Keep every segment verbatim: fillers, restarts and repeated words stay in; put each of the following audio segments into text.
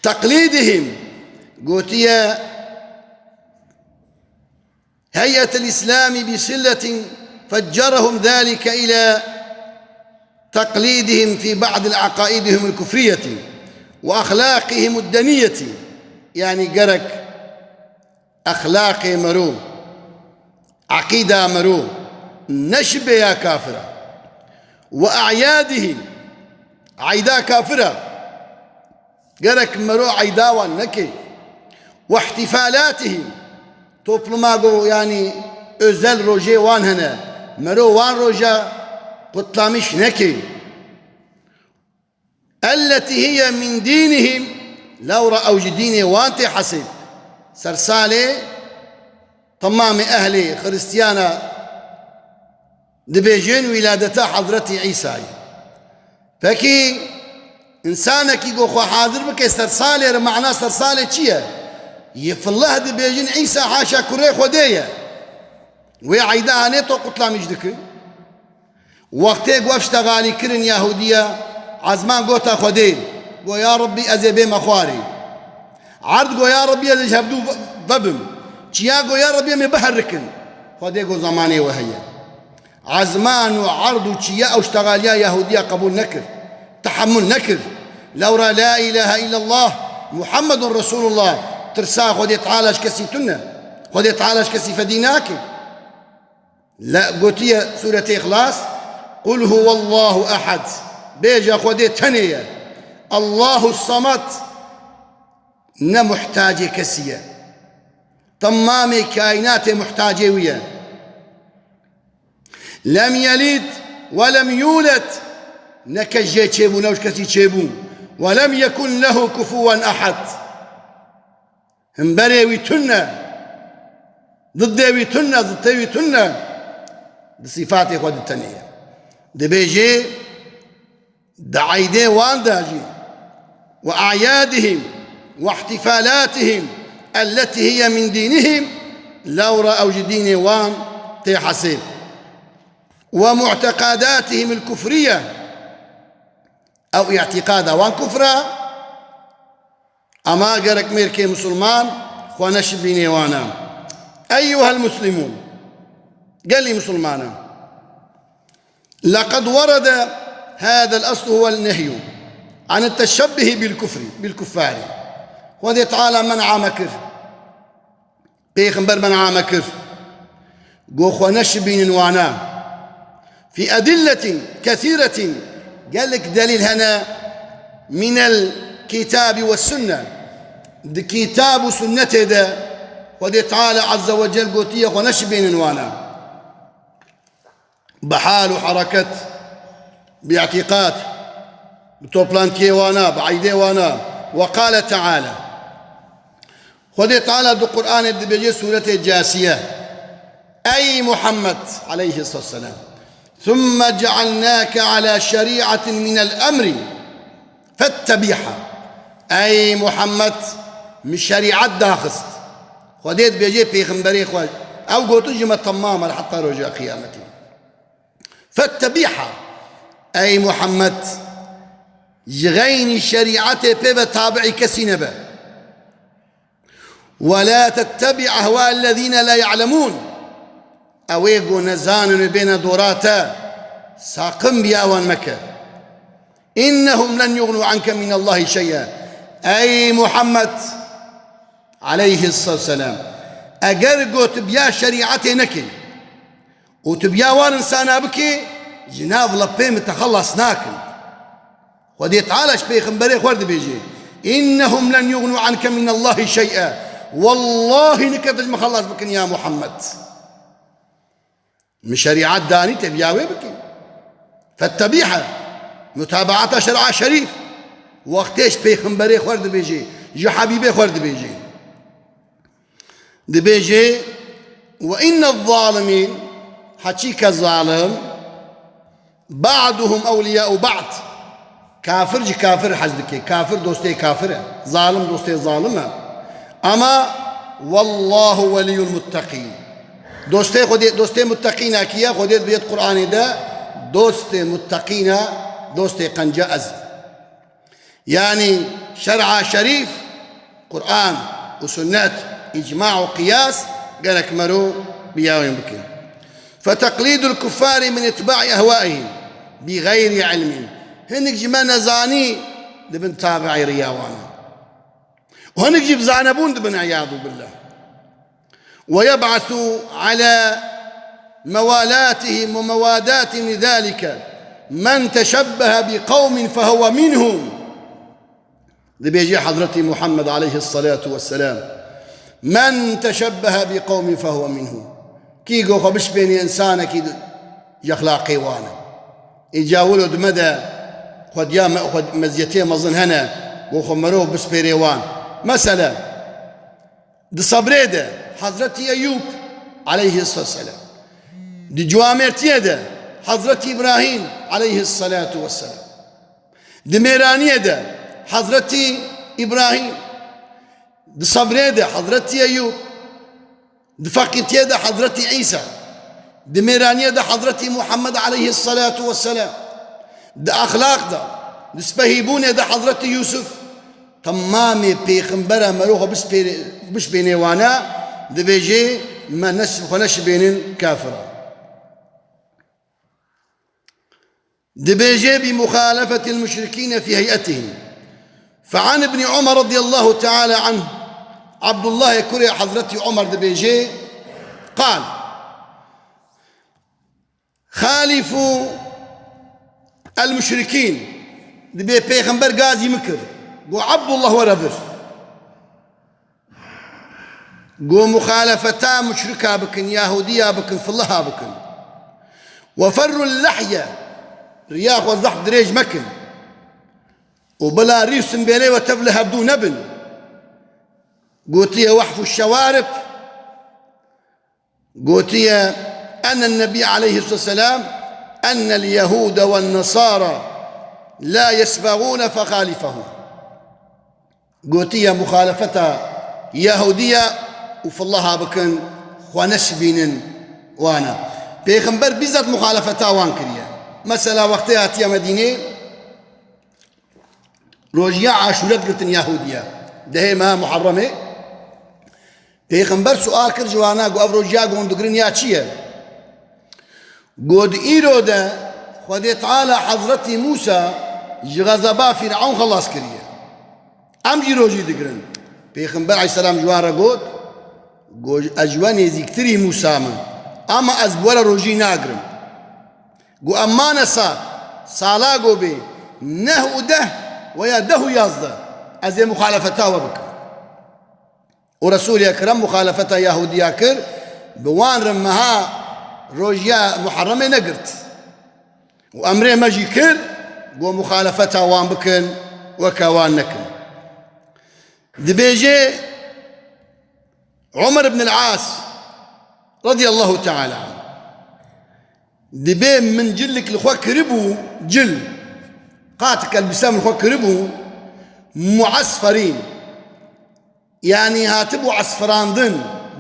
تقليدهم، gotiye هيئة الإسلام بصلة فجرهم ذلك إلى تقليدهم في بعض العقائدهم الكفرية وأخلاقهم الدنية. Yani gerek exlaqê mero, eqîda mero neşibe ya kafira. Ve a'yadihim, eyda kafira. Gerek mero eyda wan neke. Ve ihtifalatihim, topluma go, yani özel rojê wan hene. Mero wan roja kutlamiş neke. Elleti hiye min dînihim, lewra ew ji dînê wan tê hesêb. Sersalê temamê ehlê Xiristiyana dibêjin wîladeta Hezretî Îsayê. Pekî, însanekî ku xwe hazir bike sersalê re, mana sersalê çi ye? Yê fillah dibêjin Îsa haşa kurê Xwedê ye. Wê eyda hanê to qutlamîş dikin. Wextê ku ev ştegalî kirin Yahudiya, Ezman gota Xwedê, go ya Rebbî ez ê bême xwarê. Erd go ya Rebbî ez ê ji hevdû ve-, vebim. Çiya go ya Rebbî em ê biherikin. Xwedê go zemanê we heye. Ezman û erd û çiya ew ştegaliya Yahudiya qebûl nekir. Tehemul nekir. Lewra la ilahe illallah Muhammedun Resulullah tirsa Xwedê Teala ji kesî tune. Xwedê Teala ji kesî fedî nake. Le, gotiye Sûretê Îxlas, "Qul huwallahu ehad." Bêje Xwedê tenê ye. Allahu samad, ne muhtacê kesî ye. Temamê kaînatê muhtacê wî ye. Lem yelid ve lem yuled. Ne kes jê çêbû, ne ji kesî çêbû. Ve lem yekun lehu kufuwen ehad. Himberê wî tune, diddê wî tune, zittê wî tune, di sîfatê xwe di tenê ye. Dibêjê, di eydê wan de jî, "Ve a'yadihim ve ihtifalatihim elleti hiye min dînihim", lewra ew ji dînê wan tê hesêb. "Ve mu'teqadatihim el kufriye", ew îtîqada wan kufra, Ama gerek mêrkê misilman xwe neşibînê wana. Eyyuhel muslimûn. Gelî misilmana. Leqed werede hadel eslu huwel nehyu anit teşebbihi bil kufri, bil kuffari. Xwedê Teala men'a me kir. Pêxember men'a me kir. Go xwe neşibînin wana. Fî edilletin kesîretin, gelek delîl hene, minel kitabi ve sunne. Di kitab û sunnetê de Xwedê Teala Azze ve Cel gotiye xwe neşibînin wana. Bi hal û hereket, bi îtîqad, bi toplantiyê wana, bi eydê wana. Ve qale Teala. Xwedê Teala di Qur'anê dibêje sûretê Casiye. Ey Muhammed aleyhisselam. Thumme cealnake ala şeriatin minel emri. Fettebiha. Ey Muhammed, min şerîet daxist. Xwedê dibêje pêxemberê xwe. Ew gotin ji me temam e heta roja qiyametê. Fettebiha. Ey Muhammed, ji xeynî şerîetê pê ve tabi'î kesî nebe. Ve la tettebi ehwa ellezîne la ya'lemûn. Ew ê ku nezanin û bêne dora te, saqin biya wan meke. Innehum len yugnû anke minallahî şey'e. Ey Muhammed aleyhisselam, eger ku tu biya şerîetê nekî û tu biya wan insana bikî, ji nav lepê min te xelas nakin. Xwedê Teala ji pêxemberê xwe re dibêje, "Innehum len yugnû anke minallahî şey'e." Wellahî nike tu ji min xelas bikin ya Muhammed. Min şerîet danî te biya wê bikî. Fettebiha. Mutabaata şer'a şerîf. Wextê ji pêxemberê xwe re dibêje, ji Habîbê xwe re dibêje. Dibêje, "Ve inne zalimîn", heçîke zalim, "ba'duhum ewliya'u ba'd." Kafir ji kafir hez dike. Kafir dostê kafir e. Zalim dostê zalim e. Ama "Wallahu weliyul muttaqîn." Dostê Xwedê, dostê muttaqîna kî ye? Xwedê dibêje Qur'anê de, "Dostê muttaqîna, dostê qenca ez." Yani şer'a şerîf Quran û sunnet, îcma û qiyas, gerek mero bi ya wê bikin. فتقليد الكفار من اتباع أهوائهم بغير علم. Hinek ji me nezanî dibin tabi'î riya wan e. Û hinek jî bi zanebûn dibin, iyadu billah. ويبعث على موالاتهم ومواداتهم لذلك من تشبه بقوم فهو منهم. Dibêje Hezretî Muhammed aleyhisselatu vesselam, "Men teşebbehe bi qewmin fehuve minhum." Kî go xwe bişpênê însanekî di, ji exlaqê wan e. Îca wilo di me de xwediya me, xwe meziyetê mezin hene, go xwe merov bispêrê wan. Mesela, di sebrê de Hezretî Eyûb aleyhisselam, di ciwamêrtiyê de Hezretî Îbrahîm aleyhisselatu vesselam, di mêraniyê de Hezretî Îbrahîm, di sebrê de Hezretî Eyûb, di feqîrtiyê de Hezretî Îsa, di mêraniyê de Hezretî Muhammed aleyhisselatu vesselam, di exlaq de, di spehîbûnê de Hezretî Yûsuf, temamê pêxembera mero xwe bispêre-, bişbênê wana, dibêje, me neş-, xwe neşibênin kafira. Dibêje, "بمخالفة المشركين في هيئتهم". فعن ابن عمر رضي الله تعالى عنه، Abdullahê kurê Hezretî Omer dibêje, قال: "خالفوا المشركين". Dibê pêxember gazî min kir. Go, "Abdullah, were vir." Go, "Muxalefeta muşrika bikin, Yahudiya bikin, filaha bikin. وفروا اللحية، riya xwe zehf dirêj mekin. Û bila rî û simbêlê we tev li hevdû nebin." Gotiye, "وحفوا الشوارب". Gotiye, "أن النبي عليه الصلاة والسلام، أن اليهود والنصارى لا يصبغون فخالفهم". Gotiye, "Muxalefeta Yahudiya û filaha bikin, xwe neşibînin wana." Pêxember bîzat muxalefeta wan kiriye. Mesela, wextê hatiye Medînê, rojiya Aşûre digirtin Yahudiya. Dehê meha Muharremê. Pêxember sual kir ji wana, got, "Ev rojiya gon digirin ya çi ye?" Got, "Îro de Xwedê Teala Hezretî Mûsa ji xezeba Fîrewn xelas kiriye. Em jî rojî digirin." Pêxember aleyhisselam ji wan re got, got, "Ez ji we nêzîktirî Mûsa min, ama ez bi we re rojî nagirim." Got, "Em mane sal, sala go bê neh û deh weya deh û yazdeh, ez ê muxalefeta we bikim." Û Resûlê Ekrem muxalefeta Yahudiya kir, bi wan re meha rojiya Muharremê negirt. Û emrê me jî kir, got, "Muxalefeta wan bikin, weke wan nekin." Dibêje Omer ibn el-As radiyallahu teala anh, dibê min cilik li xwe kiribû, cil, qatik elbise min xwe kiribû, muesferîn. Yanî hatibû esfirandin,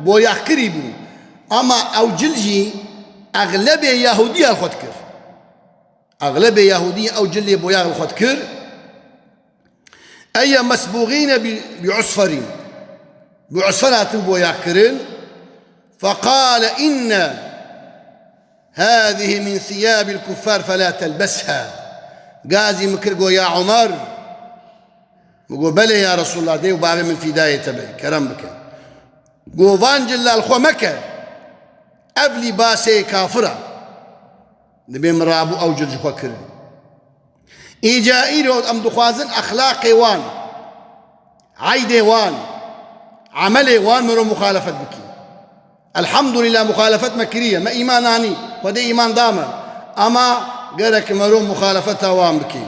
boyaxkirî bû. Ama ew cil jî exlebê Yahudiya li xwe dikir. Exlebê Yahudî ew cilê boyax li xwe dikir. Eye mesbûxîne bi, bi usferîn. Bi usfer hatin boyaxkirin. Feqale inne hâzihî min siyâbil kuffar felâ telbesha. Gazî min kir, got, "Ya Omer." Min got, "Belê ya Resulallah, dê û bavê min fîdayê te be, kerem bike." Got, "Van cila li xwe meke, ev lîbasê kafir e." Dibê min rabû ew cil ji xwe kirin. Îca îro em dixwazin exlaqê wan, eydê wan, emelê wan mero muxalefet bikî. Elhamdulillah, muxalefet me kiriye, me îman anî, Xwedê îman da me. Ama gerek mero muxalefeta wan bikî.